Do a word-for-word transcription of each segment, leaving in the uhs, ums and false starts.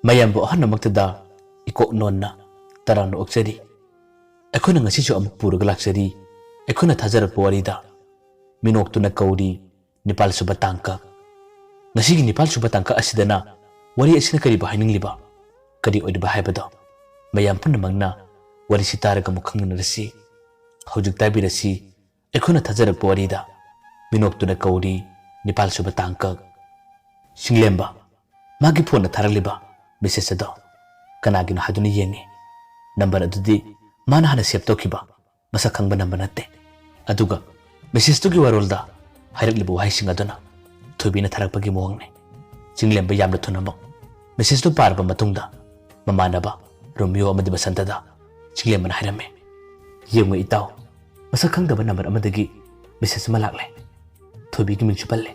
ꯃꯌꯥꯝꯕꯨ ꯑꯍꯥꯟꯕꯃꯛꯇꯗ ꯏꯀꯣꯛ ꯅꯣꯟꯅ ꯇꯔꯥꯝꯅ ꯑꯣꯛꯆꯔꯤ꯫ ꯑꯩꯈꯣꯏꯅ ꯉꯁꯤꯁꯨ ꯑꯃꯨꯛ ꯄꯨꯔꯒ ꯂꯥꯛꯆꯔꯤ ꯑꯩꯈꯣꯏꯅ ꯊꯥꯖꯔꯛꯄ ꯋꯥꯔꯤꯗ꯫ ꯃꯤꯅꯣꯛꯇꯨꯅ ꯀꯧꯔꯤ ꯅꯤꯄꯥꯜ ꯁꯨꯕ ꯇꯥꯡꯀꯛ꯫ ꯉꯁꯤꯒꯤ ꯅꯤꯄꯥꯜ ꯁꯨꯕ ꯇꯥꯡꯀꯛ ꯑꯁꯤꯗꯅ ꯋꯥꯔꯤ ꯑꯁꯤꯅ ꯀꯔꯤꯕꯨ ꯍꯥꯏꯅꯤꯡꯂꯤꯕ, ꯀꯔꯤ ꯑꯣꯏꯔꯤꯕ ꯍꯥꯏꯕꯗꯣ ꯃꯌꯥꯝ ꯄꯨꯝꯅꯃꯛꯅ ꯋꯥꯔꯤꯁꯤ ꯇꯥꯔꯒ ꯑꯃꯨꯛ ꯈꯪꯃꯤꯟꯅꯔꯁꯤ꯫ ꯍꯧꯖꯤꯛ ꯇꯥꯕꯤꯔꯁꯤ ꯑꯩꯈꯣꯏꯅ ꯊꯥꯖꯔꯛꯄ ꯋꯥꯔꯤꯗ꯫ ꯃꯤꯅꯣꯛꯇꯨꯅ ꯀꯧꯔꯤ ꯅꯤꯄꯥꯜ ꯁꯨꯕ ꯇꯥꯡꯀꯛ꯫ ꯆꯤꯡꯂꯦꯝꯕ꯫ ꯃꯥꯒꯤ ꯐꯣꯟꯗ ꯊꯥꯔꯛꯂꯤꯕ ꯃꯦꯁꯦꯖ ꯑꯗꯣ ꯀꯅꯥꯒꯤꯅꯣ ꯍꯥꯏꯗꯨꯅ ꯌꯦꯡꯉꯤ꯫ ꯅꯝꯕꯔ ꯑꯗꯨꯗꯤ ꯃꯥꯅ ꯍꯥꯟꯅ ꯁꯦꯚ ꯇꯧꯈꯤꯕ ꯃꯁꯛ ꯈꯪꯕ ꯅꯝꯕꯔ ꯅꯠꯇꯦ꯫ ꯑꯗꯨꯒ ꯃꯦꯁꯦꯖꯇꯨꯒꯤ ꯋꯥꯔꯣꯜꯗ ꯍꯥꯏꯔꯛꯂꯤꯕ ꯋꯥꯍꯩꯁꯤꯡ ꯑꯗꯨꯅ ꯊꯣꯏꯕꯤꯅ ꯊꯥꯔꯛꯄꯒꯤ ꯃꯑꯣꯡꯅꯤ꯫ ꯆꯤꯡꯂꯦꯝꯕ ꯌꯥꯝꯅ ꯊꯨꯅꯃꯛ ꯃꯦꯁꯦꯖꯇꯨ ꯄꯥꯔꯕ ꯃꯇꯨꯡꯗ ꯃꯃꯥꯟꯅꯕ ꯔꯣꯃꯤꯌꯣ ꯑꯃꯗꯤ ꯕꯁꯟꯇꯗ ꯆꯤꯡꯂꯦꯝꯕꯅ ꯍꯥꯏꯔꯝꯃꯤ, "ꯌꯦꯡꯉꯨ ꯏꯇꯥꯎ, ꯃꯁꯛ ꯈꯪꯗꯕ ꯅꯝꯕꯔ ꯑꯃꯗꯒꯤ ꯃꯦꯁꯦꯖ ꯑꯃ ꯂꯥꯛꯂꯦ꯫ ꯊꯣꯏꯕꯤꯒꯤ ꯃꯤꯡꯁꯨ ꯄꯜꯂꯦ꯫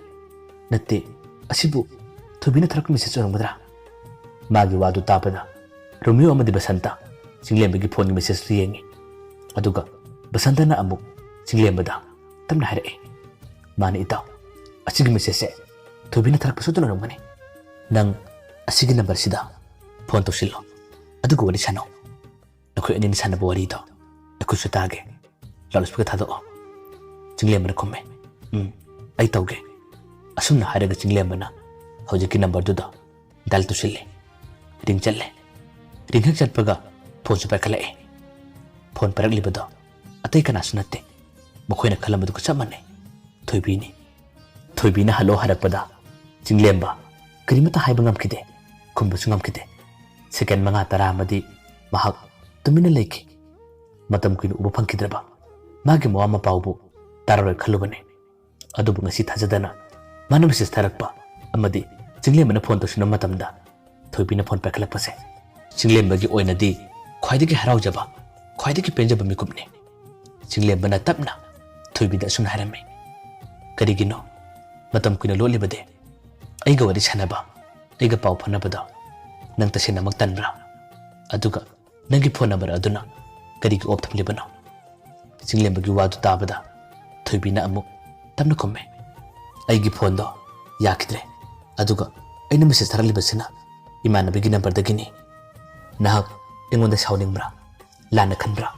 ꯅꯠꯇꯦ, ꯑꯁꯤꯕꯨ ꯊꯣꯏꯕꯤꯅ ꯊꯥꯔꯛꯄ ꯃꯦꯁꯦꯖ ꯑꯣꯏꯔꯝꯒꯗ꯭ꯔꯥ?" ꯃꯥꯒꯤ ꯋꯥꯗꯨ ꯇꯥꯕꯗ ꯔꯣꯃꯤꯌꯣ ꯑꯃꯗꯤ ꯕꯁꯟꯇ ꯆꯤꯡꯂꯦꯝꯕꯒꯤ ꯐꯣꯟꯒꯤ ꯃꯦꯁꯦꯖꯇꯨ ꯌꯦꯡꯉꯤ꯫ ꯑꯗꯨꯒ ꯕꯁꯟꯇꯅ ꯑꯃꯨꯛ ꯆꯤꯡꯂꯦꯝꯕꯗ ꯇꯞꯅ ꯍꯥꯏꯔꯛꯏ, "ꯃꯥꯅꯤ ꯏꯇꯥꯎ, ꯑꯁꯤꯒꯤ ꯃꯦꯁꯦꯖꯁꯦ ꯊꯣꯏꯕꯤꯅ ꯊꯥꯔꯛꯄ ꯁꯣꯏꯗꯅ ꯑꯣꯏꯔꯝꯒꯅꯤ꯫ ꯅꯪ ꯑꯁꯤꯒꯤ ꯅꯝꯕꯔꯁꯤꯗ ꯐꯣꯟ ꯇꯧꯁꯤꯜꯂꯣ, ꯑꯗꯨꯒ ꯋꯥꯔꯤ ꯁꯥꯟꯅꯧ꯫ ꯅꯈꯣꯏ ꯑꯅꯤꯅ ꯁꯥꯟꯅꯕ ꯋꯥꯔꯤꯗꯣ ꯑꯩꯈꯣꯏꯁꯨ ꯇꯥꯒꯦ꯫ Loud speaker ꯊꯥꯗꯣꯛꯑꯣ꯫" ꯆꯤꯡꯂꯦꯝꯕꯅ ꯈꯨꯝꯃꯦ, "ꯎꯝ, ꯑꯩ ꯇꯧꯒꯦ꯫" ꯑꯁꯨꯝꯅ ꯍꯥꯏꯔꯒ ꯆꯤꯡꯂꯦꯝꯕꯅ ꯍꯧꯖꯤꯛꯀꯤ ꯅꯝꯕꯔꯗꯨꯗ ꯗꯥꯏꯜ ꯇꯧꯁꯤꯜꯂꯤ꯫ ꯔꯤꯡ ꯆꯠꯂꯦ꯫ ꯔꯤꯡ ꯍꯦꯛ ꯆꯠꯄꯒ ꯐꯣꯟꯁꯨ ꯄꯥꯏꯈꯠꯂꯛꯑꯦ꯫ ꯐꯣꯟ ꯄꯥꯏꯔꯛꯂꯤꯕꯗꯣ ꯑꯇꯩ ꯀꯅꯥꯁꯨ ꯅꯠꯇꯦ꯫ ꯃꯈꯣꯏꯅ ꯈꯜꯂꯝꯕꯗꯨꯒ ꯆꯞ ꯃꯥꯟꯅꯩ꯫ ꯊꯣꯏꯕꯤꯅꯤ꯫ ꯊꯣꯏꯕꯤꯅ "ꯍꯜꯂꯣ" ꯍꯥꯏꯔꯛꯄꯗ ꯆꯤꯡꯂꯦꯝꯕ ꯀꯔꯤꯃꯠꯇ ꯍꯥꯏꯕ ꯉꯝꯈꯤꯗꯦ, ꯈꯨꯝꯕꯁꯨ ꯉꯝꯈꯤꯗꯦ꯫ ꯁꯦꯀꯦꯟ ꯃꯉꯥ ꯇꯔꯥ ꯑꯃꯗꯤ ꯃꯍꯥꯛ ꯇꯨꯃꯤꯟꯅ ꯂꯩꯈꯤ꯫ ꯃꯇꯝ ꯀꯨꯏꯅ ꯎꯕ ꯐꯪꯈꯤꯗ꯭ꯔꯕ ꯃꯥꯒꯤ ꯃꯋꯥ ꯃꯄꯥꯕꯨ ꯇꯥꯔꯔꯣꯏ ꯈꯜꯂꯨꯕꯅꯤ꯫ ꯑꯗꯨꯕꯨ ꯉꯁꯤ ꯊꯥꯖꯗꯅ ꯃꯥꯅ ꯃꯦꯁꯦꯖ ꯊꯥꯔꯛꯄ ꯑꯃꯗꯤ ꯆꯤꯡꯂꯦꯝꯕꯅ ꯐꯣꯟ ꯇꯧꯁꯤꯟꯕ ꯃꯇꯝꯗ ꯊꯣꯏꯕꯤꯅ ꯐꯣꯟ ꯄꯥꯏꯈꯠꯂꯛꯄꯁꯦ ꯆꯤꯡꯂꯦꯝꯕꯒꯤ ꯑꯣꯏꯅꯗꯤ ꯈ꯭ꯋꯥꯏꯗꯒꯤ ꯍꯔꯥꯎꯖꯕ, ꯈ꯭ꯋꯥꯏꯗꯒꯤ ꯄꯦꯟꯖꯕ ꯃꯤꯀꯨꯞꯅꯤ꯫ ꯆꯤꯡꯂꯦꯝꯕꯅ ꯇꯞꯅ ꯊꯣꯏꯕꯤꯗ ꯑꯁꯨꯝꯅ ꯍꯥꯏꯔꯝꯃꯤ, "ꯀꯔꯤꯒꯤꯅꯣ ꯃꯇꯝ ꯀꯨꯏꯅ ꯂꯣꯠꯂꯤꯕꯗꯤ? ꯑꯩꯒ ꯋꯥꯔꯤ ꯁꯥꯟꯅꯕ, ꯑꯩꯒ ꯄꯥꯎ ꯐꯥꯎꯅꯕꯗꯣ ꯅꯪ ꯇꯁꯦꯡꯅꯃꯛ ꯇꯟꯕ꯭ꯔꯥ? ꯑꯗꯨꯒ ꯅꯪꯒꯤ ꯐꯣꯟ ꯅꯝꯕꯔ ꯑꯗꯨꯅ ꯀꯔꯤꯒꯤ ꯑꯣꯐ ꯊꯝꯂꯤꯕꯅꯣ?" ꯆꯤꯡꯂꯦꯝꯕꯒꯤ ꯋꯥꯗꯨ ꯇꯥꯕꯗ ꯊꯣꯏꯕꯤꯅ ꯑꯃꯨꯛ ꯇꯞꯅ ꯈꯨꯝꯃꯦ, "ꯑꯩꯒꯤ ꯐꯣꯟꯗꯣ ꯌꯥꯈꯤꯗ꯭ꯔꯦ, ꯑꯗꯨꯒ ꯑꯩꯅ ꯃꯦꯁꯦꯖ ꯊꯥꯔꯛꯂꯤꯕꯁꯤꯅ ꯏꯃꯥꯟꯅꯕꯤꯒꯤ ꯅꯝꯕꯔꯗꯒꯤꯅꯤ꯫ ꯅꯍꯥꯛ ꯑꯩꯉꯣꯟꯗ ꯁꯥꯎꯅꯤꯡꯕ꯭ꯔꯥ? ꯂꯥꯟꯅ ꯈꯟꯕ꯭ꯔꯥ?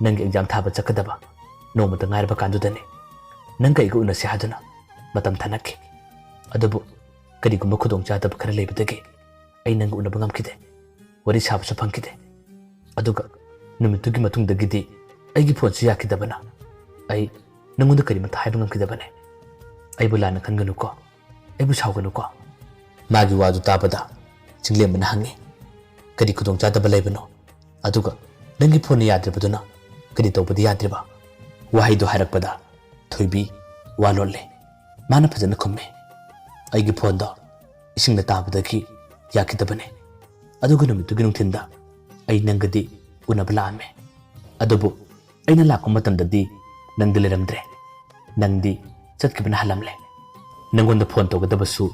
ꯅꯪꯒꯤ ꯑꯦꯛꯖꯥꯝ ꯊꯥꯕ ꯆꯠꯀꯗꯕ ꯅꯣꯡꯃꯇ ꯉꯥꯏꯔꯕ ꯀꯥꯟꯗꯨꯗꯅꯦ ꯅꯪꯒ ꯑꯩꯒ ꯎꯅꯁꯤ ꯍꯥꯏꯗꯨꯅ ꯃꯇꯝ ꯊꯥꯅꯈꯤ꯫ ꯑꯗꯨꯕꯨ ꯀꯔꯤꯒꯨꯝꯕ ꯈꯨꯗꯣꯡꯆꯥꯗꯕ ꯈꯔ ꯂꯩꯕꯗꯒꯤ ꯑꯩ ꯅꯪꯒ ꯎꯅꯕ ꯉꯝꯈꯤꯗꯦ, ꯋꯥꯔꯤ ꯁꯥꯕꯁꯨ ꯐꯪꯈꯤꯗꯦ꯫ ꯑꯗꯨꯒ ꯅꯨꯃꯤꯠꯇꯨꯒꯤ ꯃꯇꯨꯡꯗꯒꯤꯗꯤ ꯑꯩꯒꯤ ꯐꯣꯟꯁꯨ ꯌꯥꯈꯤꯗꯕꯅ ꯑꯩ ꯅꯪꯉꯣꯟꯗ ꯀꯔꯤꯃꯠꯇ ꯍꯥꯏꯕ ꯉꯝꯈꯤꯗꯕꯅꯦ꯫ ꯑꯩꯕꯨ ꯂꯥꯟꯅ ꯈꯟꯒꯅꯨꯀꯣ, ꯑꯩꯕꯨ ꯁꯥꯎꯒꯅꯨꯀꯣ꯫ ꯃꯥꯒꯤ ꯋꯥꯗꯨ ꯇꯥꯕꯗ ꯆꯤꯡꯂꯦꯝꯕꯅ ꯍꯪꯉꯤ, "ꯀꯔꯤ ꯈꯨꯗꯣꯡꯆꯥꯗꯕ ꯂꯩꯕꯅꯣ? ꯑꯗꯨꯒ ꯅꯪꯒꯤ ꯐꯣꯟꯅ ꯌꯥꯗ꯭ꯔꯤꯕꯗꯨꯅ ꯀꯔꯤ ꯇꯧꯕꯗ ꯌꯥꯗ꯭ꯔꯤꯕ?" ꯋꯥꯍꯩꯗꯨ ꯍꯥꯏꯔꯛꯄꯗ ꯊꯣꯏꯕꯤ ꯋꯥ ꯂꯣꯠꯂꯦ꯫ ꯃꯥꯅ ꯐꯖꯅ ꯈꯨꯝꯃꯦ, "ꯑꯩꯒꯤ ꯐꯣꯟꯗꯣ ꯏꯁꯤꯡꯗ ꯇꯥꯕꯗꯒꯤ ꯌꯥꯈꯤꯗꯕꯅꯦ꯫ ꯑꯗꯨꯒ ꯅꯨꯃꯤꯠꯇꯨꯒꯤ ꯅꯨꯡꯊꯤꯟꯗ ꯑꯩ ꯅꯪꯒꯗꯤ ꯎꯅꯕ ꯂꯥꯛꯑꯝꯃꯦ꯫ ꯑꯗꯨꯕꯨ ꯑꯩꯅ ꯂꯥꯛꯄ ꯃꯇꯝꯗꯗꯤ ꯅꯪꯗꯤ ꯂꯩꯔꯝꯗ꯭ꯔꯦ꯫ ꯅꯪꯗꯤ ꯆꯠꯈꯤꯕꯅ ꯍꯜꯂꯝꯂꯦ꯫ ꯅꯪꯉꯣꯟꯗ ꯐꯣꯟ ꯇꯧꯒꯗꯕꯁꯨ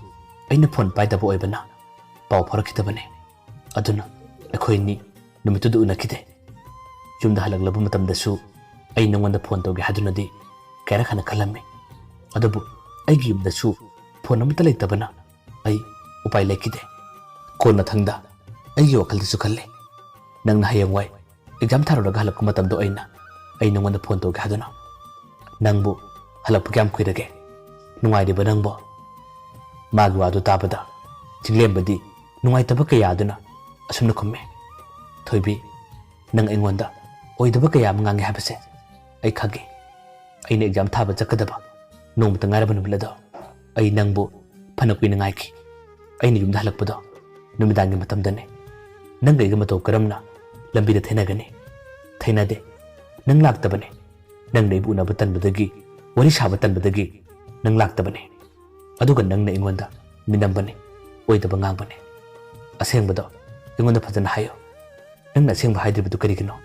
ꯑꯩꯅ ꯐꯣꯟ ꯄꯥꯏꯗꯕ ꯑꯣꯏꯕꯅ ꯄꯥꯎ ꯐꯥꯎꯔꯛꯈꯤꯗꯕꯅꯦ꯫ ꯑꯗꯨꯅ ꯑꯩꯈꯣꯏꯅꯤ ꯅꯨꯃꯤꯠꯇꯨꯗ ꯎꯅꯈꯤꯗꯦ꯫ ꯌꯨꯝꯗ ꯍꯜꯂꯛꯂꯕ ꯃꯇꯝꯗꯁꯨ ꯑꯩ ꯅꯪꯉꯣꯟꯗ ꯐꯣꯟ ꯇꯧꯒꯦ ꯍꯥꯏꯗꯨꯅꯗꯤ ꯀꯌꯥꯔꯛ ꯍꯟꯅ ꯈꯜꯂꯝꯃꯤ꯫ ꯑꯗꯨꯕꯨ ꯑꯩꯒꯤ ꯌꯨꯝꯗꯁꯨ ꯐꯣꯟ ꯑꯃꯠꯇ ꯂꯩꯇꯕꯅ ꯑꯩ ꯎꯄꯥꯏ ꯂꯩꯈꯤꯗꯦ꯫ ꯀꯣꯟꯅꯊꯪꯗ ꯑꯩꯒꯤ ꯋꯥꯈꯜꯗꯁꯨ ꯈꯜꯂꯦ, ꯅꯪꯅ ꯍꯌꯦꯡꯋꯥꯏ ꯑꯦꯛꯖꯥꯝ ꯊꯥꯔꯨꯔꯒ ꯍꯜꯂꯛꯄ ꯃꯇꯝꯗꯣ ꯑꯩꯅ ꯑꯩ ꯅꯪꯉꯣꯟꯗ ꯐꯣꯟ ꯇꯧꯒꯦ ꯍꯥꯏꯗꯨꯅ꯫ ꯅꯪꯕꯨ ꯍꯜꯂꯛꯄ ꯀꯌꯥꯝ ꯀꯨꯏꯔꯒꯦ? ꯅꯨꯡꯉꯥꯏꯔꯤꯕ ꯅꯪꯕꯣ?" ꯃꯥꯒꯤ ꯋꯥꯗꯨ ꯇꯥꯕꯗ ꯆꯤꯡꯂꯦꯝꯕꯗꯤ ꯅꯨꯡꯉꯥꯏꯇꯕ ꯀꯌꯥ ꯑꯗꯨꯅ ꯑꯁꯨꯝꯅ ꯈꯨꯝꯃꯤ, "ꯊꯣꯏꯕꯤ, ꯅꯪ ꯑꯩꯉꯣꯟꯗ ꯑꯣꯏꯗꯕ ꯀꯌꯥ ꯑꯃ ꯉꯥꯡꯉꯦ ꯍꯥꯏꯕꯁꯦ ꯑꯩ ꯈꯪꯉꯤ꯫ ꯑꯩꯅ ꯑꯦꯛꯖꯥꯝ ꯊꯥꯕ ꯆꯠꯀꯗꯕ ꯅꯣꯡꯃꯇ ꯉꯥꯏꯔꯕ ꯅꯨꯃꯤꯠ ꯑꯗꯣ ꯑꯩ ꯅꯪꯕꯨ ꯐꯅ ꯀꯨꯏꯅ ꯉꯥꯏꯈꯤ꯫ ꯑꯩꯅ ꯌꯨꯝꯗ ꯍꯜꯂꯛꯄꯗꯣ ꯅꯨꯃꯤꯗꯥꯡꯒꯤ ꯃꯇꯝꯗꯅꯦ꯫ ꯅꯪꯒ ꯑꯩꯒ ꯃꯇꯧ ꯀꯔꯝꯅ ꯂꯝꯕꯤꯗ ꯊꯦꯡꯅꯒꯅꯤ? ꯊꯦꯡꯅꯗꯦ꯫ ꯅꯪ ꯂꯥꯛꯇꯕꯅꯦ꯫ ꯅꯪꯅ ꯑꯩꯕꯨ ꯎꯅꯕ ꯇꯟꯕꯗꯒꯤ, ꯋꯥꯔꯤ ꯁꯥꯕ ꯇꯟꯕꯗꯒꯤ ꯅꯪ ꯂꯥꯛꯇꯕꯅꯦ꯫ ꯑꯗꯨꯒ ꯅꯪꯅ ꯑꯩꯉꯣꯟꯗ ꯃꯤꯅꯝꯕꯅꯦ, ꯑꯣꯏꯗꯕ ꯉꯥꯡꯕꯅꯦ꯫ ꯑꯁꯦꯡꯕꯗꯣ ꯑꯩꯉꯣꯟꯗ ꯐꯖꯅ ꯍꯥꯏꯌꯨ꯫ ꯅꯪꯅ ꯑꯁꯦꯡꯕ ꯍꯥꯏꯗ꯭ꯔꯤꯕꯗꯨ ꯀꯔꯤꯒꯤꯅꯣ?"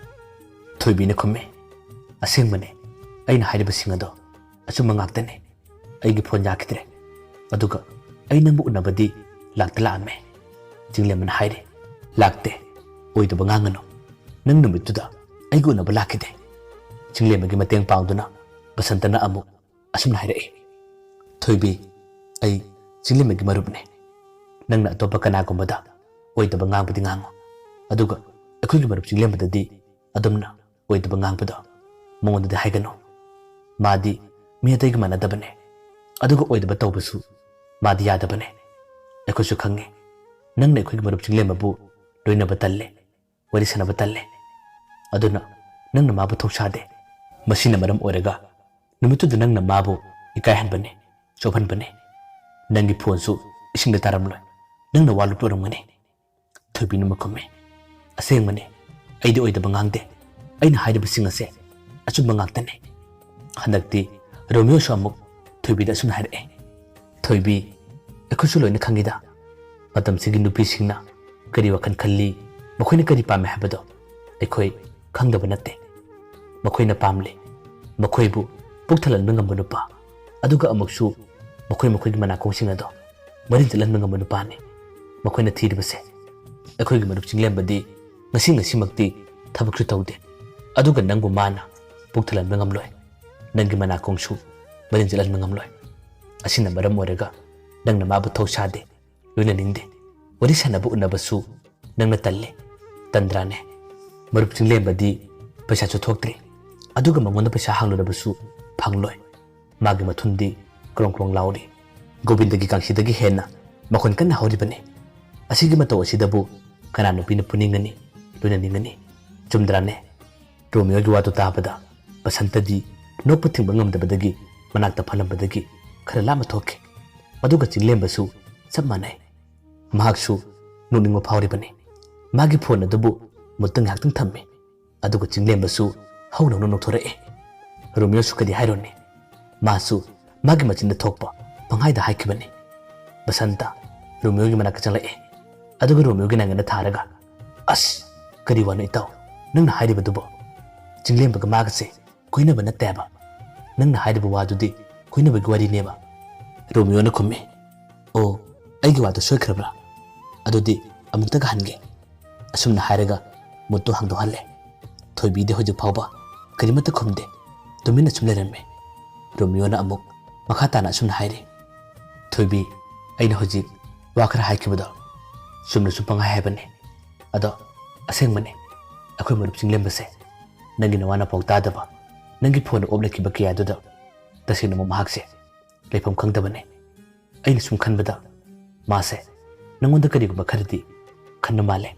ꯊꯣꯏꯕꯤꯅ ꯈꯨꯝꯃꯤ, "ꯑꯁꯦꯡꯕꯅꯦ꯫ ꯑꯩꯅ ꯍꯥꯏꯔꯤꯕꯁꯤꯡ ꯑꯗꯣ ꯑꯆꯨꯝꯕ ꯉꯥꯛꯇꯅꯦ꯫ ꯑꯩꯒꯤ ꯐꯣꯟ ꯌꯥꯈꯤꯗ꯭ꯔꯦ꯫ ꯑꯗꯨꯒ ꯑꯩ ꯅꯪꯕꯨ ꯎꯅꯕꯗꯤ ꯂꯥꯛꯇ ꯂꯥꯛꯑꯝꯃꯦ꯫" ꯆꯤꯡꯂꯦꯝꯕꯅ ꯍꯥꯏꯔꯤ, "ꯂꯥꯛꯇꯦ꯫ ꯑꯣꯏꯗꯕ ꯉꯥꯡꯒꯅꯨ꯫ ꯅꯪ ꯅꯨꯃꯤꯠꯇꯨꯗ ꯑꯩꯒ ꯎꯅꯕ ꯂꯥꯛꯈꯤꯗꯦ꯫" ꯆꯤꯡꯂꯦꯝꯕꯒꯤ ꯃꯇꯦꯡ ꯄꯥꯡꯗꯨꯅ ꯕꯁꯟꯇꯅ ꯑꯃꯨꯛ ꯑꯁꯨꯝꯅ ꯍꯥꯏꯔꯛꯏ, "ꯊꯣꯏꯕꯤ, ꯑꯩ ꯆꯤꯡꯂꯦꯝꯕꯒꯤ ꯃꯔꯨꯞꯅꯦ꯫ ꯅꯪꯅ ꯑꯇꯣꯞꯄ ꯀꯅꯥꯒꯨꯝꯕꯗ ꯑꯣꯏꯗꯕ ꯉꯥꯡꯕꯗꯤ ꯉꯥꯡꯉꯨ, ꯑꯗꯨꯒ ꯑꯩꯈꯣꯏꯒꯤ ꯃꯔꯨꯞ ꯆꯤꯡꯂꯦꯝꯕꯗꯗꯤ ꯑꯗꯨꯝꯅ ꯑꯣꯏꯗꯕ ꯉꯥꯡꯕꯗꯣ ꯃꯉꯣꯟꯗꯗꯤ ꯍꯥꯏꯒꯅꯨ꯫ ꯃꯥꯗꯤ ꯃꯤ ꯑꯇꯩꯒ ꯃꯥꯟꯅꯗꯕꯅꯦ, ꯑꯗꯨꯒ ꯑꯣꯏꯗꯕ ꯇꯧꯕꯁꯨ ꯃꯥꯗꯤ ꯌꯥꯗꯕꯅꯦ꯫ ꯑꯩꯈꯣꯏꯁꯨ ꯈꯪꯉꯤ, ꯅꯪꯅ ꯑꯩꯈꯣꯏꯒꯤ ꯃꯔꯨꯞ ꯆꯤꯡꯂꯦꯝꯕꯕꯨ ꯂꯣꯏꯅꯕ ꯇꯜꯂꯦ, ꯋꯥꯔꯤ ꯁꯥꯟꯅꯕ ꯇꯜꯂꯦ꯫ ꯑꯗꯨꯅ ꯅꯪꯅ ꯃꯥꯕꯨ ꯊꯧꯁꯥꯗꯦ꯫ ꯃꯁꯤꯅ ꯃꯔꯝ ꯑꯣꯏꯔꯒ ꯅꯨꯃꯤꯠꯇꯨꯗ ꯅꯪꯅ ꯃꯥꯕꯨ ꯏꯀꯥꯏꯍꯟꯕꯅꯤ, ꯆꯣꯞꯍꯟꯕꯅꯤ꯫ ꯅꯪꯒꯤ ꯐꯣꯟꯁꯨ ꯏꯁꯤꯡꯗ ꯇꯥꯔꯝꯂꯣꯏ, ꯅꯪꯅ ꯋꯥ ꯂꯨꯞꯂꯣꯔꯝꯒꯅꯤ꯫ ꯊꯣꯏꯕꯤꯅ ꯃꯈꯨꯝꯃꯤ, "ꯑꯁꯦꯡꯕꯅꯤ, ꯑꯩꯗꯤ ꯑꯣꯏꯗꯕ ꯉꯥꯡꯗꯦ꯫ ꯑꯩꯅ ꯍꯥꯏꯔꯤꯕꯁꯤꯡ ꯑꯁꯦ ꯑꯆꯨꯝꯕ ꯉꯥꯛꯇꯅꯤ꯫" ꯍꯟꯗꯛꯇꯤ ꯔꯣꯃꯤꯌꯣꯁꯨ ꯑꯃꯨꯛ ꯊꯣꯏꯕꯤꯗ ꯑꯁꯨꯝꯅ ꯍꯥꯏꯔꯛꯑꯦ, "ꯊꯣꯏꯕꯤ, ꯑꯩꯈꯣꯏꯁꯨ ꯂꯣꯏꯅ ꯈꯪꯉꯤꯗ, ꯃꯇꯝꯁꯤꯒꯤ ꯅꯨꯄꯤꯁꯤꯡꯅ ꯀꯔꯤ ꯋꯥꯈꯜ ꯈꯜꯂꯤ, ꯃꯈꯣꯏꯅ ꯀꯔꯤ ꯄꯥꯝꯃꯤ ꯍꯥꯏꯕꯗꯣ ꯑꯩꯈꯣꯏ ꯈꯪꯗꯕ ꯅꯠꯇꯦ꯫ ꯃꯈꯣꯏꯅ ꯄꯥꯝꯂꯤ, ꯃꯈꯣꯏꯕꯨ ꯄꯨꯛ ꯊꯜꯍꯟꯕ ꯉꯝꯕ ꯅꯨꯄꯥ, ꯑꯗꯨꯒ ꯑꯃꯨꯛꯁꯨ ꯃꯈꯣꯏ ꯃꯈꯣꯏꯒꯤ ꯃꯅꯥꯀꯣꯡꯁꯤꯡ ꯑꯗꯣ ꯃꯔꯤꯟ ꯆꯠꯍꯟꯕ ꯉꯝꯕ ꯅꯨꯄꯥꯅꯤ ꯃꯈꯣꯏꯅ ꯊꯤꯔꯤꯕꯁꯦ꯫ ꯑꯩꯈꯣꯏꯒꯤ ꯃꯔꯨꯞ ꯆꯤꯡꯂꯦꯝꯕꯗꯤ ꯉꯁꯤ ꯉꯁꯤꯃꯛꯇꯤ ꯊꯕꯛꯁꯨ ꯇꯧꯗꯦ, ꯑꯗꯨꯒ ꯅꯪꯕꯨ ꯃꯥꯅ ꯄꯨꯛ ꯊꯜꯍꯟꯕ ꯉꯝꯂꯣꯏ꯫ ꯅꯪꯒꯤ ꯃꯅꯥꯀꯣꯡꯁꯨ ꯃꯔꯤꯟ ꯆꯠꯍꯟꯕ ꯉꯝꯂꯣꯏ꯫ ꯑꯁꯤꯅ ꯃꯔꯝ ꯑꯣꯏꯔꯒ ꯅꯪꯅ ꯃꯥꯕꯨ ꯊꯧꯁꯥꯗꯦ, ꯂꯣꯏꯅꯅꯤꯡꯗꯦ꯫ ꯋꯥꯔꯤ ꯁꯥꯟꯅꯕ ꯎꯅꯕꯁꯨ ꯅꯪꯅ ꯇꯜꯂꯦ, ꯇꯟꯗ꯭ꯔꯥꯅꯦ? ꯃꯔꯨꯞ ꯆꯤꯡꯂꯦꯝꯕꯗꯤ ꯄꯩꯁꯥꯁꯨ ꯊꯣꯛꯇ꯭ꯔꯤ, ꯑꯗꯨꯒ ꯃꯉꯣꯟꯗ ꯄꯩꯁꯥ ꯍꯥꯡꯂꯨꯔꯕꯁꯨ ꯐꯪꯂꯣꯏ꯫ ꯃꯥꯒꯤ ꯃꯊꯨꯟꯗꯤ ꯀ꯭ꯔꯣꯡ ꯀ꯭ꯔꯣꯡ ꯂꯥꯎꯔꯤ꯫ ꯒꯣꯕꯤꯟꯗꯒꯤ ꯀꯥꯡꯁꯤꯗꯒꯤ ꯍꯦꯟꯅ ꯃꯈꯣꯟ ꯀꯟꯅ ꯍꯧꯔꯤꯕꯅꯤ꯫ ꯑꯁꯤꯒꯤ ꯃꯇꯧ ꯑꯁꯤꯗꯕꯨ ꯀꯅꯥ ꯅꯨꯄꯤꯅ ꯄꯨꯅꯤꯡꯒꯅꯤ, ꯂꯣꯏꯅꯅꯤꯡꯒꯅꯤ? ꯆꯨꯝꯗ꯭ꯔꯥꯅꯦ?" ꯔꯣꯃꯤꯌꯣꯒꯤ ꯋꯥꯗꯨ ꯇꯥꯕꯗ ꯕꯁꯟꯇꯗꯤ ꯅꯣꯛꯄ ꯊꯤꯡꯕ ꯉꯝꯗꯕꯗꯒꯤ ꯃꯅꯥꯛꯇ ꯐꯝꯂꯝꯕꯗꯒꯤ ꯈꯔ ꯂꯥꯞꯅ ꯊꯣꯛꯈꯤ꯫ ꯑꯗꯨꯒ ꯆꯤꯡꯂꯦꯝꯕꯁꯨ ꯆꯞ ꯃꯥꯟꯅꯩ꯫ ꯃꯍꯥꯛꯁꯨ ꯅꯣꯛꯅꯤꯡꯕ ꯐꯥꯎꯔꯤꯕꯅꯤ꯫ ꯃꯥꯒꯤ ꯐꯣꯟ ꯑꯗꯨꯕꯨ ꯃꯨꯠꯇ ꯉꯥꯏꯍꯥꯛꯇꯪ ꯊꯝꯃꯤ꯫ ꯑꯗꯨꯒ ꯆꯤꯡꯂꯦꯝꯕꯁꯨ ꯍꯧꯅ ꯍꯧꯅ ꯅꯣꯛꯊꯣꯔꯛꯑꯦ꯫ ꯔꯣꯃꯤꯌꯣꯁꯨ ꯀꯔꯤ ꯍꯥꯏꯔꯨꯅꯤ? ꯃꯥꯁꯨ ꯃꯥꯒꯤ ꯃꯆꯤꯟꯗ ꯊꯣꯛꯄ ꯄꯪꯍꯥꯏꯗ ꯍꯥꯏꯈꯤꯕꯅꯤ꯫ ꯕꯁꯟꯇ ꯔꯣꯃꯤꯌꯣꯒꯤ ꯃꯅꯥꯛꯇ ꯆꯪꯂꯛꯑꯦ꯫ ꯑꯗꯨꯒ ꯔꯣꯃꯤꯌꯣꯒꯤ ꯅꯥꯉꯣꯟꯗ ꯊꯥꯔꯒ, "ꯑꯁ, ꯀꯔꯤ ꯋꯥꯅꯣ ꯏꯇꯥꯎ ꯅꯪꯅ ꯍꯥꯏꯔꯤꯕꯗꯨꯕꯣ? ꯆꯤꯡꯂꯦꯝꯕꯒ ꯃꯥꯒꯁꯦ ꯀꯣꯏꯅꯕ ꯅꯠꯇꯦ ꯍꯥꯏꯕ꯫ ꯅꯪꯅ ꯍꯥꯏꯔꯤꯕ ꯋꯥꯗꯨꯗꯤ ꯀꯣꯏꯅꯕꯒꯤ ꯋꯥꯔꯤꯅꯦꯕ꯫" ꯔꯣꯃꯤꯌꯣꯅ ꯈꯨꯝꯃꯤ, "ꯑꯣ, ꯑꯩꯒꯤ ꯋꯥꯗꯣ ꯁꯣꯏꯈ꯭ꯔꯕ꯭ꯔꯥ? ꯑꯗꯨꯗꯤ ꯑꯃꯨꯛꯇꯒ ꯍꯟꯒꯦ꯫" ꯑꯁꯨꯝꯅ ꯍꯥꯏꯔꯒ ꯃꯨꯠꯇꯨ ꯍꯥꯡꯗꯣꯛꯍꯜꯂꯦ꯫ ꯊꯣꯏꯕꯤꯗꯤ ꯍꯧꯖꯤꯛ ꯐꯥꯎꯕ ꯀꯔꯤꯃꯠꯇ ꯈꯨꯝꯗꯦ, ꯇꯨꯃꯤꯟꯅ ꯁꯨꯝ ꯂꯩꯔꯝꯃꯦ꯫ ꯔꯣꯃꯤꯌꯣꯅ ꯑꯃꯨꯛ ꯃꯈꯥ ꯇꯥꯅ ꯑꯁꯨꯝꯅ ꯍꯥꯏꯔꯤ, "ꯊꯣꯏꯕꯤ, ꯑꯩꯅ ꯍꯧꯖꯤꯛ ꯋꯥ ꯈꯔ ꯍꯥꯏꯈꯤꯕꯗꯣ ꯆꯨꯝꯅꯁꯨ ꯄꯪꯍꯥꯏ ꯍꯥꯏꯕꯅꯤ꯫ ꯑꯗꯣ ꯑꯁꯦꯡꯕꯅꯤ, ꯑꯩꯈꯣꯏ ꯃꯔꯨꯞ ꯆꯤꯡꯂꯦꯝꯕꯁꯦ ꯅꯪꯒꯤ ꯅꯋꯥ ꯅꯄꯥꯎ ꯇꯥꯗꯕ, ꯅꯪꯒꯤ ꯐꯣꯟꯗ ꯑꯣꯞ ꯂꯩꯈꯤꯕ ꯀꯌꯥꯗꯨꯗ ꯇꯁꯦꯡꯅꯃꯛ ꯃꯍꯥꯛꯁꯦ ꯂꯩꯐꯝ ꯈꯪꯗꯕꯅꯤ꯫ ꯑꯩꯅ ꯁꯨꯝ ꯈꯟꯕꯗ ꯃꯥꯁꯦ ꯅꯪꯉꯣꯟꯗ ꯀꯔꯤꯒꯨꯝꯕ ꯈꯔꯗꯤ ꯈꯟꯕ ꯃꯥꯜꯂꯦ꯫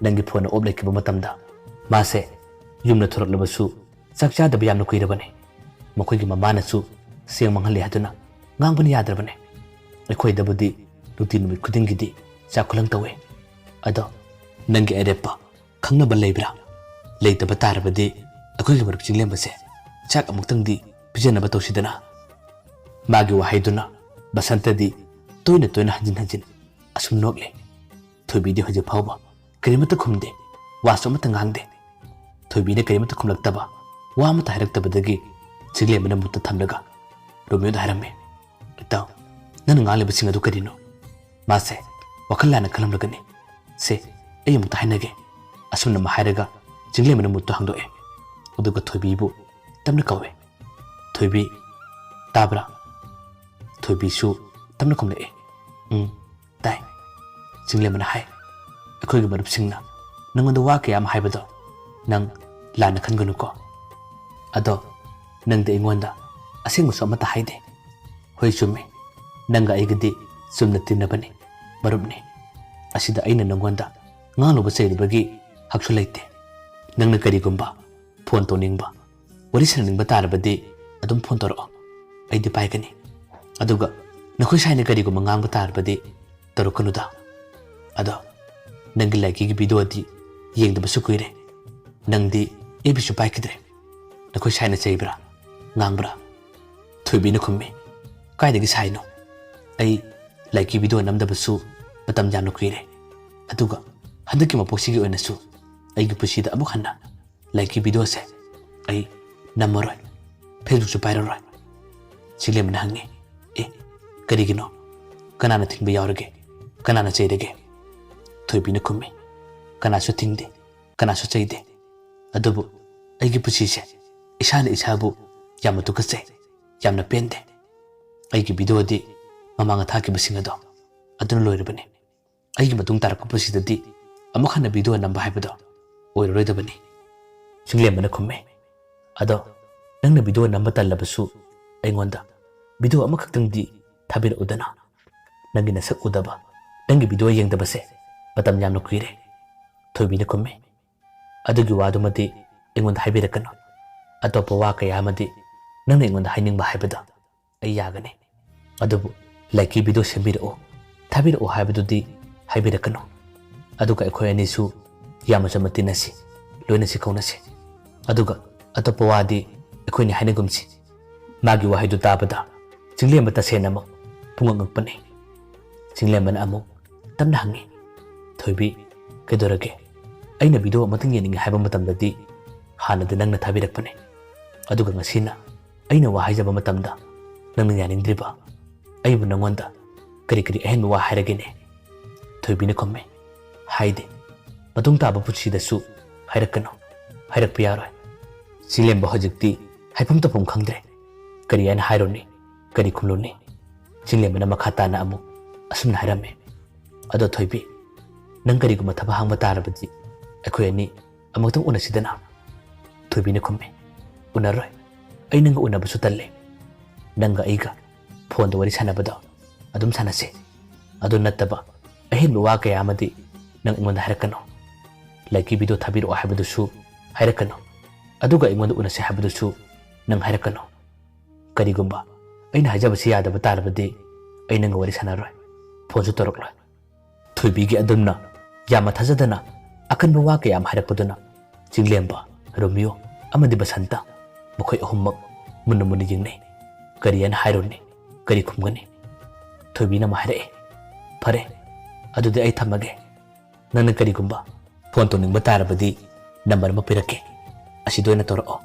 ꯅꯪꯒꯤ ꯐꯣꯟ ꯑꯣꯞ ꯂꯩꯈꯤꯕ ꯃꯇꯝꯗ ꯃꯥꯁꯦ ꯌꯨꯝꯗ ꯊꯣꯔꯛꯂꯕꯁꯨ ꯆꯥꯛ ꯆꯥꯗꯕ ꯌꯥꯝꯅ ꯀꯨꯏꯔꯕꯅꯤ꯫ ꯃꯈꯣꯏꯒꯤ ꯃꯃꯥꯅꯁꯨ ꯆꯦꯡ ꯃꯥꯡꯍꯜꯂꯦ ꯍꯥꯏꯗꯨꯅ ꯉꯥꯡꯕꯅ ꯌꯥꯗ꯭ꯔꯕꯅꯤ꯫ ꯑꯩꯈꯣꯏꯗꯕꯨꯗꯤ ꯅꯨꯡꯇꯤ ꯅꯨꯃꯤꯠ ꯈꯨꯗꯤꯡꯒꯤꯗꯤ ꯆꯥꯛ ꯈꯨꯂꯪ ꯇꯧꯋꯦ꯫ ꯑꯗꯣ ꯅꯪꯒꯤ ꯑꯔꯦꯞꯄ ꯈꯪꯅꯕ ꯂꯩꯕ꯭ꯔꯥ? ꯂꯩꯇꯕ ꯇꯥꯔꯕꯗꯤ ꯑꯩꯈꯣꯏꯒꯤ ꯃꯔꯨꯞ ꯆꯤꯡꯂꯦꯝꯕꯁꯦ ꯆꯥꯛ ꯑꯃꯨꯛꯇꯪꯗꯤ ꯄꯤꯖꯅꯕ ꯇꯧꯁꯤꯗꯅ꯫ ꯃꯥꯒꯤ ꯋꯥꯍꯩꯗꯨꯅ ꯕꯁꯟꯇꯗꯤ ꯇꯣꯏꯅ ꯇꯣꯏꯅ ꯍꯟꯖꯤꯟ ꯍꯟꯖꯤꯟ ꯑꯁꯨꯝ ꯅꯣꯛꯂꯦ꯫ ꯊꯣꯏꯕꯤꯗꯤ ꯍꯧꯖꯤꯛ ꯐꯥꯎꯕ ꯀꯔꯤꯃꯠꯇ ꯈꯨꯝꯗꯦ, ꯋꯥꯁꯨ ꯑꯃꯠꯇ ꯉꯥꯡꯗꯦ꯫ ꯊꯣꯏꯕꯤꯅ ꯀꯔꯤꯃꯠꯇ ꯈꯨꯝꯂꯛꯇꯕ, ꯋꯥ ꯑꯃꯠꯇ ꯍꯥꯏꯔꯛꯇꯕꯗꯒꯤ ꯆꯤꯡꯂꯦꯝꯕꯅ ꯃꯨꯠꯇ ꯊꯝꯂꯒ ꯔꯣꯃꯤꯌꯣꯗ ꯍꯥꯏꯔꯝꯃꯤ, "ꯏꯇꯥꯎ, ꯅꯪꯅ ꯉꯥꯡꯂꯤꯕꯁꯤꯡ ꯑꯗꯨ ꯀꯔꯤꯅꯣ?" ꯃꯥꯁꯦ ꯋꯥꯈꯜ ꯂꯥꯟꯅ ꯈꯜꯂꯝꯂꯒꯅꯤ꯫ "ꯁꯦ, ꯑꯩ ꯑꯃꯨꯛꯇ ꯍꯥꯏꯅꯒꯦ"꯫ ꯑꯁꯨꯝꯅ ꯑꯃ ꯍꯥꯏꯔꯒ ꯆꯤꯡꯂꯦꯝꯕꯅ ꯃꯨꯠꯇꯨ ꯍꯥꯡꯗꯣꯛꯑꯦ꯫ ꯑꯗꯨꯒ ꯊꯣꯏꯕꯤꯕꯨ ꯇꯞꯅ ꯀꯧꯋꯦ꯫ "ꯊꯣꯏꯕꯤ, ꯇꯥꯕ꯭ꯔꯥ?" ꯊꯣꯏꯕꯤꯁꯨ ꯇꯞꯅ ꯈꯨꯝꯂꯛꯑꯦ꯫ "ꯎꯝ, ꯇꯥꯏ"꯫ ꯆꯤꯡꯂꯦꯝꯕꯅ ꯍꯥꯏ, "ꯑꯩꯈꯣꯏꯒꯤ ꯃꯔꯨꯞꯁꯤꯡꯅ ꯅꯪꯉꯣꯟꯗ ꯋꯥ ꯀꯌꯥ ꯑꯃ ꯍꯥꯏꯕꯗꯣ ꯅꯪ ꯂꯥꯟꯅ ꯈꯟꯒꯅꯨꯀꯣ꯫ ꯑꯗꯣ ꯅꯪꯗꯤ ꯑꯩꯉꯣꯟꯗ ꯑꯁꯦꯡꯕꯁꯨ ꯑꯃꯠꯇ ꯍꯥꯏꯗꯦ"꯫ "ꯍꯣꯏ, ꯆꯨꯝꯃꯤ, ꯅꯪꯒ ꯑꯩꯒꯗꯤ ꯆꯨꯝꯅ ꯇꯤꯟꯅꯕꯅꯤ, ꯃꯔꯨꯞꯅꯤ꯫ ꯑꯁꯤꯗ ꯑꯩꯅ ꯅꯪꯉꯣꯟꯗ ꯉꯥꯡꯂꯨꯕ ꯆꯩꯔꯨꯕꯒꯤ ꯍꯛꯁꯨ ꯂꯩꯇꯦ꯫ ꯅꯪꯅ ꯀꯔꯤꯒꯨꯝꯕ ꯐꯣꯟ ꯇꯧꯅꯤꯡꯕ, ꯋꯥꯔꯤ ꯁꯥꯟꯅꯅꯤꯡꯕ ꯇꯥꯔꯕꯗꯤ ꯑꯗꯨꯝ ꯐꯣꯟ ꯇꯧꯔꯛꯑꯣ, ꯑꯩꯗꯤ ꯄꯥꯏꯒꯅꯤ꯫ ꯑꯗꯨꯒ ꯅꯈꯣꯏ ꯁꯥꯏꯅ ꯀꯔꯤꯒꯨꯝꯕ ꯉꯥꯡꯕ ꯇꯥꯔꯕꯗꯤ ꯇꯧꯔꯛꯀꯅꯨꯗ꯫ ꯑꯗꯣ ꯅꯪꯒꯤ ꯂꯥꯏꯀꯤꯒꯤ ꯚꯤꯗꯤꯑꯣꯗꯤ ꯌꯦꯡꯗꯕꯁꯨ ꯀꯨꯏꯔꯦ꯫ ꯅꯪꯗꯤ ꯑꯦꯐ ꯕꯤꯁꯨ ꯄꯥꯏꯈꯤꯗ꯭ꯔꯦ꯫ ꯅꯈꯣꯏ ꯁꯥꯏꯅ ꯆꯩꯕ꯭ꯔꯥ? ꯉꯥꯡꯕ꯭ꯔꯥ?" ꯊꯣꯏꯕꯤꯅ ꯈꯨꯝꯃꯤ, "ꯀꯥꯏꯗꯒꯤ ꯁꯥꯏꯅꯣ? ꯑꯩ ꯂꯥꯏꯀꯤ ꯚꯤꯗꯤꯑꯣ ꯅꯝꯗꯕꯁꯨ ꯃꯇꯝ ꯌꯥꯝꯅ ꯀꯨꯏꯔꯦ꯫ ꯑꯗꯨꯒ ꯍꯟꯗꯛꯀꯤ ꯃꯄꯣꯛꯁꯤꯒꯤ ꯑꯣꯏꯅꯁꯨ ꯑꯩꯒꯤ ꯄꯨꯟꯁꯤꯗ ꯑꯃꯨꯛ ꯍꯟꯅ ꯂꯥꯏꯀꯤ ꯚꯤꯗꯤꯑꯣꯁꯦ ꯑꯩ ꯅꯝꯃꯔꯣꯏ, ꯐꯦꯁꯕꯨꯛꯁꯨ ꯄꯥꯏꯔꯔꯣꯏ"꯫ ꯆꯤꯡꯂꯦꯝꯕꯅ ꯍꯪꯉꯤ, "ꯑꯦ, ꯀꯔꯤꯒꯤꯅꯣ? ꯀꯅꯥꯅ ꯊꯤꯡꯕ ꯌꯥꯎꯔꯒꯦ? ꯀꯅꯥꯅ ꯆꯩꯔꯒꯦ?" ꯊꯣꯏꯕꯤꯅ ꯈꯨꯝꯃꯤ, "ꯀꯅꯥꯁꯨ ꯊꯤꯡꯗꯦ, ꯀꯅꯥꯁꯨ ꯆꯩꯗꯦ꯫ ꯑꯗꯨꯕꯨ ꯑꯩꯒꯤ ꯄꯨꯟꯁꯤꯁꯦ ꯏꯁꯥꯅ ꯏꯁꯥꯕꯨ ꯌꯥꯝꯅ ꯇꯨꯀꯠꯆꯩ, ꯌꯥꯝꯅ ꯄꯦꯟꯗꯦ꯫ ꯑꯩꯒꯤ ꯚꯤꯗꯤꯑꯣꯗꯤ ꯃꯃꯥꯡꯗ ꯊꯥꯈꯤꯕꯁꯤꯡ ꯑꯗꯣ ꯑꯗꯨꯅ ꯂꯣꯏꯔꯕꯅꯤ꯫ ꯑꯩꯒꯤ ꯃꯇꯨꯡ ꯇꯥꯔꯛꯄ ꯄꯨꯟꯁꯤꯗꯗꯤ ꯑꯃꯨꯛ ꯍꯟꯅ ꯚꯤꯗꯤꯑꯣ ꯅꯝꯕ ꯍꯥꯏꯕꯗꯣ ꯑꯣꯏꯔꯔꯣꯏꯗꯕꯅꯤ꯫ ꯆꯤꯡꯂꯦꯝꯕꯅ ꯈꯨꯝꯃꯦ, "ꯑꯗꯣ ꯅꯪꯅ ꯚꯤꯗꯤꯑꯣ ꯅꯝꯕ ꯇꯜꯂꯕꯁꯨ ꯑꯩꯉꯣꯟꯗ ꯚꯤꯗꯤꯑꯣ ꯑꯃꯈꯛꯇꯪꯗꯤ ꯊꯥꯕꯤꯔꯛꯎꯗꯅ꯫ ꯅꯪꯒꯤ ꯅꯁꯛ ꯎꯗꯕ, ꯅꯪꯒꯤ ꯚꯤꯗꯤꯑꯣ ꯌꯦꯡꯗꯕꯁꯦ ꯃꯇꯝ ꯌꯥꯝꯅ ꯀꯨꯏꯔꯦ꯫" ꯊꯣꯏꯕꯤꯅ ꯈꯨꯝꯃꯦ, "ꯑꯗꯨꯒꯤ ꯋꯥꯗꯨꯃꯗꯤ ꯑꯩꯉꯣꯟꯗ ꯍꯥꯏꯕꯤꯔꯛꯀꯅꯨ꯫ ꯑꯇꯣꯞꯄ ꯋꯥ ꯀꯌꯥ ꯑꯃꯗꯤ ꯅꯪꯅ ꯑꯩꯉꯣꯟꯗ ꯍꯥꯏꯅꯤꯡꯕ ꯍꯥꯏꯕꯗꯣ ꯑꯩ ꯌꯥꯒꯅꯤ꯫ ꯑꯗꯨꯕꯨ ꯂꯥꯏꯛꯀꯤ ꯚꯤꯗꯤꯑꯣ ꯁꯦꯝꯕꯤꯔꯛꯑꯣ, ꯊꯥꯕꯤꯔꯛꯑꯣ ꯍꯥꯏꯕꯗꯨꯗꯤ ꯍꯥꯏꯕꯤꯔꯛꯀꯅꯨ꯫ ꯑꯗꯨꯒ ꯑꯩꯈꯣꯏ ꯑꯅꯤꯁꯨ ꯌꯥꯝꯅ ꯆꯝꯅ ꯇꯤꯟꯅꯁꯤ, ꯂꯣꯏꯅꯁꯤ ꯀꯧꯅꯁꯤ꯫ ꯑꯗꯨꯒ ꯑꯇꯣꯞꯄ ꯋꯥꯗꯤ ꯑꯩꯈꯣꯏꯅꯤ ꯍꯥꯏꯅꯒꯨꯝꯁꯤ꯫" ꯃꯥꯒꯤ ꯋꯥꯍꯩꯗꯨ ꯇꯥꯕꯗ ꯆꯤꯡꯂꯦꯝꯕ ꯇꯁꯦꯡꯅꯃꯛ ꯄꯨꯡꯉꯛ ꯉꯛꯄꯅꯤ꯫ ꯆꯤꯡꯂꯦꯝꯕꯅ ꯑꯃꯨꯛ ꯇꯞꯅ ꯍꯪꯉꯤ, "ꯊꯣꯏꯕꯤ, ꯀꯩꯗꯧꯔꯒꯦ? ꯑꯩꯅ ꯚꯤꯗꯤꯑꯣ ꯑꯃꯇꯪ ꯌꯦꯡꯅꯤꯡꯉꯤ ꯍꯥꯏꯕ ꯃꯇꯝꯗꯗꯤ ꯍꯥꯟꯅꯗꯤ ꯅꯪꯅ ꯊꯥꯕꯤꯔꯛꯄꯅꯦ꯫ ꯑꯗꯨꯒ ꯉꯁꯤꯅ ꯑꯩꯅ ꯋꯥ ꯍꯥꯏꯖꯕ ꯃꯇꯝꯗ ꯅꯪꯅ ꯌꯥꯅꯤꯡꯗ꯭ꯔꯤꯕ? ꯑꯩꯕꯨ ꯅꯪꯉꯣꯟꯗ ꯀꯔꯤ ꯀꯔꯤ ꯑꯍꯦꯟꯕ ꯋꯥ ꯍꯥꯏꯔꯒꯦꯅꯦ?" ꯊꯣꯏꯕꯤꯅ ꯈꯨꯝꯃꯦ, "ꯍꯥꯏꯗꯦ꯫ ꯃꯇꯨꯡ ꯇꯥꯕ ꯄꯨꯟꯁꯤꯗꯁꯨ ꯍꯥꯏꯔꯛꯀꯅꯨ, ꯍꯥꯏꯔꯛꯄ ꯌꯥꯔꯣꯏ꯫" ꯆꯤꯡꯂꯦꯝꯕ ꯍꯧꯖꯤꯛꯇꯤ ꯍꯥꯏꯐꯝ ꯇꯧꯐꯝ ꯈꯪꯗ꯭ꯔꯦ꯫ ꯀꯔꯤ ꯍꯥꯏꯅ ꯍꯥꯏꯔꯨꯅꯤ? ꯀꯔꯤ ꯈꯨꯝꯂꯨꯅꯤ? ꯆꯤꯡꯂꯦꯝꯕꯅ ꯃꯈꯥ ꯇꯥꯅ ꯑꯃꯨꯛ ꯑꯁꯨꯝꯅ ꯍꯥꯏꯔꯝꯃꯤ, "ꯑꯗꯣ ꯊꯣꯏꯕꯤ, ꯅꯪ ꯀꯔꯤꯒꯨꯝꯕ ꯊꯕꯛ ꯍꯥꯡꯕ ꯇꯥꯔꯕꯗꯤ ꯑꯩꯈꯣꯏ ꯑꯅꯤ ꯑꯃꯨꯛꯇꯪ ꯎꯅꯁꯤꯗꯅ?" ꯊꯣꯏꯕꯤꯅ ꯈꯨꯝꯃꯤ, "ꯎꯅꯔꯣꯏ꯫ ꯑꯩ ꯅꯪꯒ ꯎꯅꯕꯁꯨ ꯇꯜꯂꯦ꯫ ꯅꯪꯒ ꯑꯩꯒ ꯐꯣꯟꯗ ꯋꯥꯔꯤ ꯁꯥꯟꯅꯕꯗꯣ ꯑꯗꯨꯝ ꯁꯥꯟꯅꯁꯦ꯫ ꯑꯗꯨ ꯅꯠꯇꯕ ꯑꯍꯦꯟꯕ ꯋꯥ ꯀꯌꯥ ꯑꯃꯗꯤ ꯅꯪ ꯑꯩꯉꯣꯟꯗ ꯍꯥꯏꯔꯛꯀꯅꯨ꯫ ꯂꯥꯏꯛꯀꯤ ꯚꯤꯗꯤꯑꯣ ꯊꯥꯕꯤꯔꯛꯑꯣ ꯍꯥꯏꯕꯗꯨꯁꯨ ꯍꯥꯏꯔꯛꯀꯅꯨ꯫ ꯑꯗꯨꯒ ꯑꯩꯉꯣꯟꯗ ꯎꯅꯁꯦ ꯍꯥꯏꯕꯗꯨꯁꯨ ꯅꯪ ꯍꯥꯏꯔꯛꯀꯅꯨ꯫ ꯀꯔꯤꯒꯨꯝꯕ ꯑꯩꯅ ꯍꯥꯏꯖꯕꯁꯤ ꯌꯥꯗꯕ ꯇꯥꯔꯕꯗꯤ ꯑꯩ ꯅꯪꯒ ꯋꯥꯔꯤ ꯁꯥꯟꯅꯔꯣꯏ, ꯐꯣꯟꯁꯨ ꯇꯧꯔꯛꯂꯣꯏ꯫" ꯊꯣꯏꯕꯤꯒꯤ ꯑꯗꯨꯝꯅ ꯌꯥꯝꯅ ꯊꯥꯖꯗꯅ ꯑꯀꯟꯕ ꯋꯥ ꯀꯌꯥ ꯑꯃ ꯍꯥꯏꯔꯛꯄꯗꯨꯅ ꯆꯤꯡꯂꯦꯝꯕ, ꯔꯣꯃꯤꯌꯣ ꯑꯃꯗꯤ ꯕꯁꯟꯇ, ꯃꯈꯣꯏ ꯑꯍꯨꯝꯃꯛ ꯃꯨꯟꯅ ꯃꯨꯟꯅ ꯌꯦꯡꯅꯩ꯫ ꯀꯔꯤ ꯍꯥꯏꯅ ꯍꯥꯏꯔꯨꯅꯤ? ꯀꯔꯤ ꯈꯨꯝꯒꯅꯤ? ꯊꯣꯏꯕꯤꯅ ꯑꯃ ꯍꯥꯏꯔꯛꯑꯦ, "ꯐꯔꯦ, ꯑꯗꯨꯗꯤ ꯑꯩ ꯊꯝꯃꯒꯦ꯫ ꯅꯪꯅ ꯀꯔꯤꯒꯨꯝꯕ ꯐꯣꯟ ꯇꯧꯅꯤꯡꯕ ꯇꯥꯔꯕꯗꯤ ꯅꯝꯕꯔ ꯑꯃ ꯄꯤꯔꯛꯀꯦ, ꯑꯁꯤꯗ ꯑꯣꯏꯅ ꯇꯧꯔꯛꯑꯣ꯫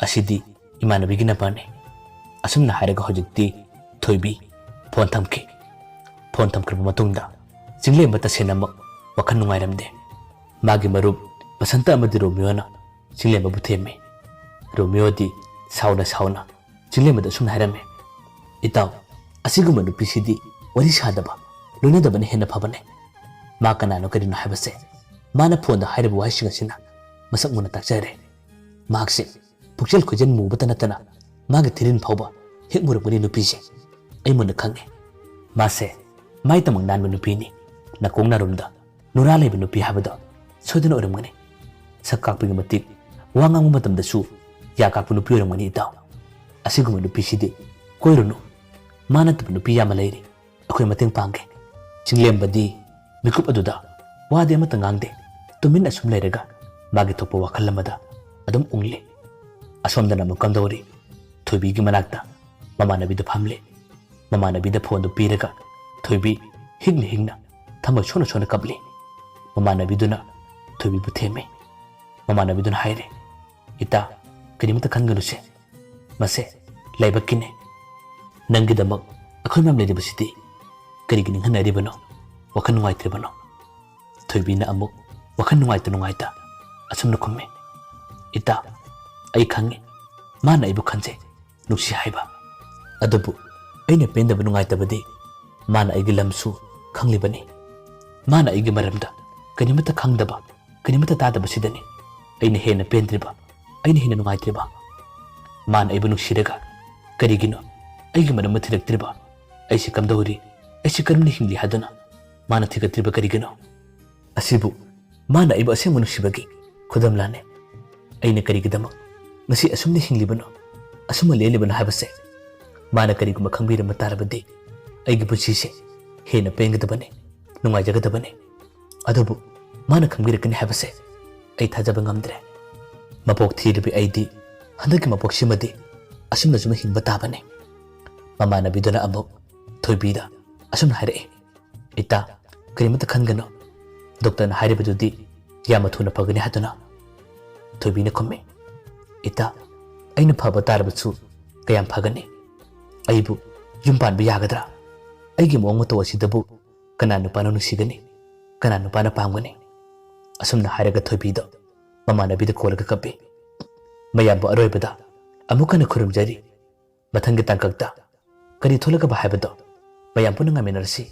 ꯑꯁꯤꯗꯤ ꯏꯃꯥꯟꯅꯕꯤꯒꯤ ꯅꯝꯕꯔꯅꯤ꯫" ꯑꯁꯨꯝꯅ ꯍꯥꯏꯔꯒ ꯍꯧꯖꯤꯛꯇꯤ ꯊꯣꯏꯕꯤ ꯐꯣꯟ ꯊꯝꯈꯤ꯫ ꯐꯣꯟ ꯊꯝꯈ꯭ꯔꯕ ꯃꯇꯨꯡꯗ ꯆꯤꯡꯂꯦꯝꯕ ꯇꯁꯦꯡꯅꯃꯛ ꯋꯥꯈꯜ ꯅꯨꯡꯉꯥꯏꯔꯝꯗꯦ꯫ ꯃꯥꯒꯤ ꯃꯔꯨꯞ ꯕꯁꯟꯇ ꯑꯃꯗꯤ ꯔꯣꯃꯤꯌꯣꯅ ꯆꯤꯡꯂꯦꯝꯕꯕꯨ ꯊꯦꯝꯃꯤ꯫ ꯔꯣꯃꯤꯌꯣꯗꯤ ꯁꯥꯎꯅ ꯁꯥꯎꯅ ꯆꯤꯡꯂꯦꯝꯕꯗ ꯑꯁꯨꯝꯅ ꯍꯥꯏꯔꯝꯃꯤ, "ꯏꯇꯥꯎ, ꯑꯁꯤꯒꯨꯝꯕ ꯅꯨꯄꯤꯁꯤꯗꯤ ꯋꯥꯔꯤ ꯁꯥꯗꯕ, ꯂꯣꯏꯅꯗꯕꯅ ꯍꯦꯟꯅ ꯐꯕꯅꯦ꯫ ꯃꯥ ꯀꯅꯥꯅꯣ ꯀꯔꯤꯅꯣ ꯍꯥꯏꯕꯁꯦ ꯃꯥꯅ ꯐꯣꯟꯗ ꯍꯥꯏꯔꯤꯕ ꯋꯥꯍꯩꯁꯤꯡ ꯑꯁꯤꯅ ꯃꯁꯛ ꯃꯨꯟꯅ ꯇꯥꯛꯆꯔꯦ꯫ ꯃꯍꯥꯛꯁꯦ ꯄꯨꯛꯆꯦꯜ ꯈꯣꯏꯖꯦꯜ ꯃꯨꯕꯇ ꯅꯠꯇꯅ ꯃꯥꯒꯤ ꯊꯤꯔꯤꯟ ꯐꯥꯎꯕ ꯍꯦꯛ ꯃꯨꯔꯝꯒꯅꯤ ꯅꯨꯄꯤꯁꯦ꯫ ꯑꯩ ꯃꯨꯟꯅ ꯈꯪꯉꯦ꯫ ꯃꯥꯁꯦ ꯃꯥꯏꯇꯃꯛ ꯅꯥꯟꯕ ꯅꯨꯄꯤꯅꯤ꯫ ꯅꯥꯀꯣꯡ ꯅꯥꯔꯨꯝꯗ ꯅꯨꯔꯥ ꯂꯩꯕ ꯅꯨꯄꯤ ꯍꯥꯏꯕꯗꯣ ꯁꯣꯏꯗꯅ ꯑꯣꯏꯔꯝꯒꯅꯤ꯫ ꯁꯛ ꯀꯥꯛꯄꯒꯤ ꯃꯇꯤꯛ ꯋꯥ ꯉꯥꯡꯕ ꯃꯇꯝꯗꯁꯨ ꯌꯥ ꯀꯥꯛꯄ ꯅꯨꯄꯤ ꯑꯣꯏꯔꯝꯒꯅꯤ ꯏꯇꯥꯎ꯫ ꯑꯁꯤꯒꯨꯝꯕ ꯅꯨꯄꯤꯁꯤꯗꯤ ꯀꯣꯏꯔꯨꯅꯨ꯫ ꯃꯥ ꯅꯠꯇꯕ ꯅꯨꯄꯤ ꯌꯥꯝꯅ ꯂꯩꯔꯤ꯫ ꯑꯩꯈꯣꯏ ꯃꯇꯦꯡ ꯄꯥꯡꯒꯦ꯫ ꯆꯤꯡꯂꯦꯝꯕꯗꯤ ꯃꯤꯀꯨꯞ ꯑꯗꯨꯗ ꯋꯥꯗꯤ ꯑꯃꯠꯇ ꯉꯥꯡꯗꯦ꯫ ꯇꯨꯃꯤꯟ ꯑꯁꯨꯝ ꯂꯩꯔꯒ ꯃꯥꯒꯤ ꯊꯣꯛꯄ ꯋꯥꯈꯜ ꯑꯃꯗ ꯑꯗꯨꯝ ꯎꯪꯂꯤ꯫ ꯑꯁꯣꯝꯗꯅ ꯑꯃꯨꯛ ꯀꯝꯗꯧꯔꯤ? ꯊꯣꯏꯕꯤꯒꯤ ꯃꯅꯥꯛꯇ ꯃꯃꯥꯟꯅꯕꯤꯗꯨ ꯐꯝꯂꯤ꯫ ꯃꯃꯥꯟꯅꯕꯤꯗ ꯐꯣꯟꯗꯨ ꯄꯤꯔꯒ ꯊꯣꯏꯕꯤ ꯍꯤꯛꯅ ꯍꯤꯛꯅ ꯊꯃꯣꯏ ꯁꯣꯛꯅ ꯁꯣꯛꯅ ꯀꯞꯂꯤ꯫ ꯃꯃꯥꯟꯅꯕꯤꯗꯨꯅ ꯊꯣꯏꯕꯤꯕꯨ ꯊꯦꯝꯃꯤ꯫ ꯃꯃꯥꯟꯅꯕꯤꯗꯨꯅ ꯍꯥꯏꯔꯦ, "ꯏꯇꯥ, ꯀꯔꯤꯃꯇ ꯈꯟꯒꯅꯨꯁꯦ꯫ ꯃꯁꯦ ꯂꯥꯏꯕꯛꯀꯤꯅꯦ꯫ ꯅꯪꯒꯤꯗꯃꯛ ꯑꯩꯈꯣꯏ ꯃꯌꯥꯝ ꯂꯩꯔꯤꯕꯁꯤꯗꯤ ꯀꯔꯤꯒꯤ ꯅꯤꯡꯍꯟꯅꯔꯤꯕꯅꯣ? ꯋꯥꯈꯜ ꯅꯨꯡꯉꯥꯏꯇ꯭ꯔꯤꯕꯅꯣ?" ꯊꯣꯏꯕꯤꯅ ꯑꯃꯨꯛ ꯋꯥꯈꯜ ꯅꯨꯡꯉꯥꯏꯇ ꯅꯨꯡꯉꯥꯏꯇ ꯑꯁꯨꯝꯅ ꯈꯨꯝꯃꯤ, "ꯏꯇꯥ, ꯑꯩ ꯈꯪꯉꯤ꯫ ꯃꯥꯅ ꯑꯩꯕꯨ ꯈꯟꯖꯩ, ꯅꯨꯡꯁꯤ ꯍꯥꯏꯕ꯫ ꯑꯗꯨꯕꯨ ꯑꯩꯅ ꯄꯦꯟꯗꯕ ꯅꯨꯡꯉꯥꯏꯇꯕꯗꯤ ꯃꯥꯅ ꯑꯩꯒꯤ ꯂꯝꯁꯨ ꯈꯪꯂꯤꯕꯅꯤ꯫ ꯃꯥꯅ ꯑꯩꯒꯤ ꯃꯔꯝꯗ ꯀꯔꯤꯃꯠꯇ ꯈꯪꯗꯕ, ꯀꯔꯤꯃꯠꯇ ꯇꯥꯗꯕꯁꯤꯗꯅꯤ ꯑꯩꯅ ꯍꯦꯟꯅ ꯄꯦꯟꯗ꯭ꯔꯤꯕ, ꯑꯩꯅ ꯍꯦꯟꯅ ꯅꯨꯡꯉꯥꯏꯇ꯭ꯔꯤꯕ꯫ ꯃꯥꯅ ꯑꯩꯕꯨ ꯅꯨꯡꯁꯤꯔꯒ ꯀꯔꯤꯒꯤꯅꯣ ꯑꯩꯒꯤ ꯃꯔꯝ ꯑꯃ ꯊꯤꯔꯛꯇ꯭ꯔꯤꯕ? ꯑꯩꯁꯤ ꯀꯝꯗꯧꯔꯤ? ꯑꯩꯁꯤ ꯀꯔꯝꯅ ꯍꯤꯡꯂꯤ ꯍꯥꯏꯗꯨꯅ ꯃꯥꯅ ꯊꯤꯒꯠꯇ꯭ꯔꯤꯕ ꯀꯔꯤꯒꯤꯅꯣ? ꯑꯁꯤꯕꯨ ꯃꯥꯅ ꯑꯩꯕꯨ ꯑꯁꯦꯡꯕ ꯅꯨꯡꯁꯤꯕꯒꯤ ꯈꯨꯗꯝ ꯂꯥꯅꯦ꯫ ꯑꯩꯅ ꯀꯔꯤꯒꯤꯗꯃꯛ ꯉꯁꯤ ꯑꯁꯨꯝꯅ ꯍꯤꯡꯂꯤꯕꯅꯣ, ꯑꯁꯨꯝꯅ ꯂꯦꯜꯂꯤꯕꯅꯣ ꯍꯥꯏꯕꯁꯦ ꯃꯥꯅ ꯀꯔꯤꯒꯨꯝꯕ ꯈꯪꯕꯤꯔꯝꯕ ꯇꯥꯔꯕꯗꯤ ꯑꯩꯒꯤ ꯄꯨꯟꯁꯤꯁꯦ ꯍꯦꯟꯅ ꯄꯦꯟꯒꯗꯕꯅꯤ, ꯅꯨꯡꯉꯥꯏꯖꯒꯗꯕꯅꯤ꯫ ꯑꯗꯨꯕꯨ ꯃꯥꯅ ꯈꯪꯕꯤꯔꯛꯀꯅꯤ ꯍꯥꯏꯕꯁꯦ ꯑꯩ ꯊꯥꯖꯕ ꯉꯝꯗ꯭ꯔꯦ꯫ ꯃꯄꯣꯛ ꯊꯤꯔꯤꯕ ꯑꯩꯗꯤ ꯍꯟꯗꯛꯀꯤ ꯃꯄꯣꯛꯁꯤꯃꯗꯤ ꯑꯁꯨꯝꯅ ꯁꯨꯝ ꯍꯤꯡꯕ ꯇꯥꯕꯅꯤ꯫" ꯃꯃꯥꯟꯅꯕꯤꯗꯨꯅ ꯑꯃꯨꯛ ꯊꯣꯏꯕꯤꯗ ꯑꯁꯨꯝꯅ ꯍꯥꯏꯔꯛꯏ, "ꯏꯇꯥ, ꯀꯔꯤꯃꯠꯇ ꯈꯟꯒꯅꯨ꯫ ꯗꯣꯛꯇꯔꯅ ꯍꯥꯏꯔꯤꯕꯗꯨꯗꯤ ꯌꯥꯝꯅ ꯊꯨꯅ ꯐꯒꯅꯤ ꯍꯥꯏꯗꯨꯅ?" ꯊꯣꯏꯕꯤꯅ ꯈꯨꯝꯃꯤ, "ꯏꯇꯥ, ꯑꯩꯅ ꯐꯕ ꯇꯥꯔꯕꯁꯨ ꯀꯌꯥꯝ ꯐꯒꯅꯤ? ꯑꯩꯕꯨ ꯌꯨꯝ ꯄꯥꯟꯕ ꯌꯥꯒꯗ꯭ꯔꯥ? ꯑꯩꯒꯤ ꯃꯑꯣꯡ ꯃꯇꯧ ꯑꯁꯤꯗꯕꯨ ꯀꯅꯥ ꯅꯨꯄꯥꯅ ꯅꯨꯡꯁꯤꯒꯅꯤ? ꯀꯅꯥ ꯅꯨꯄꯥꯅ ꯄꯥꯝꯒꯅꯤ?" ꯑꯁꯨꯝꯅ ꯍꯥꯏꯔꯒ ꯊꯣꯏꯕꯤꯗꯣ ꯃꯃꯥꯟꯅꯕꯤꯗ ꯀꯣꯜꯂꯒ ꯀꯞꯄꯤ꯫ ꯃꯌꯥꯝꯕꯨ ꯑꯔꯣꯏꯕꯗ ꯑꯃꯨꯛ ꯍꯟꯅ ꯈꯨꯔꯨꯝꯖꯔꯤ꯫ ꯃꯊꯪꯒꯤ ꯇꯥꯡꯀꯛꯇ ꯀꯔꯤ ꯊꯣꯛꯂꯛꯀꯕ ꯍꯥꯏꯕꯗꯣ ꯃꯌꯥꯝ ꯄꯨꯟꯅ ꯉꯥꯏꯃꯤꯟꯅꯔꯁꯤ꯫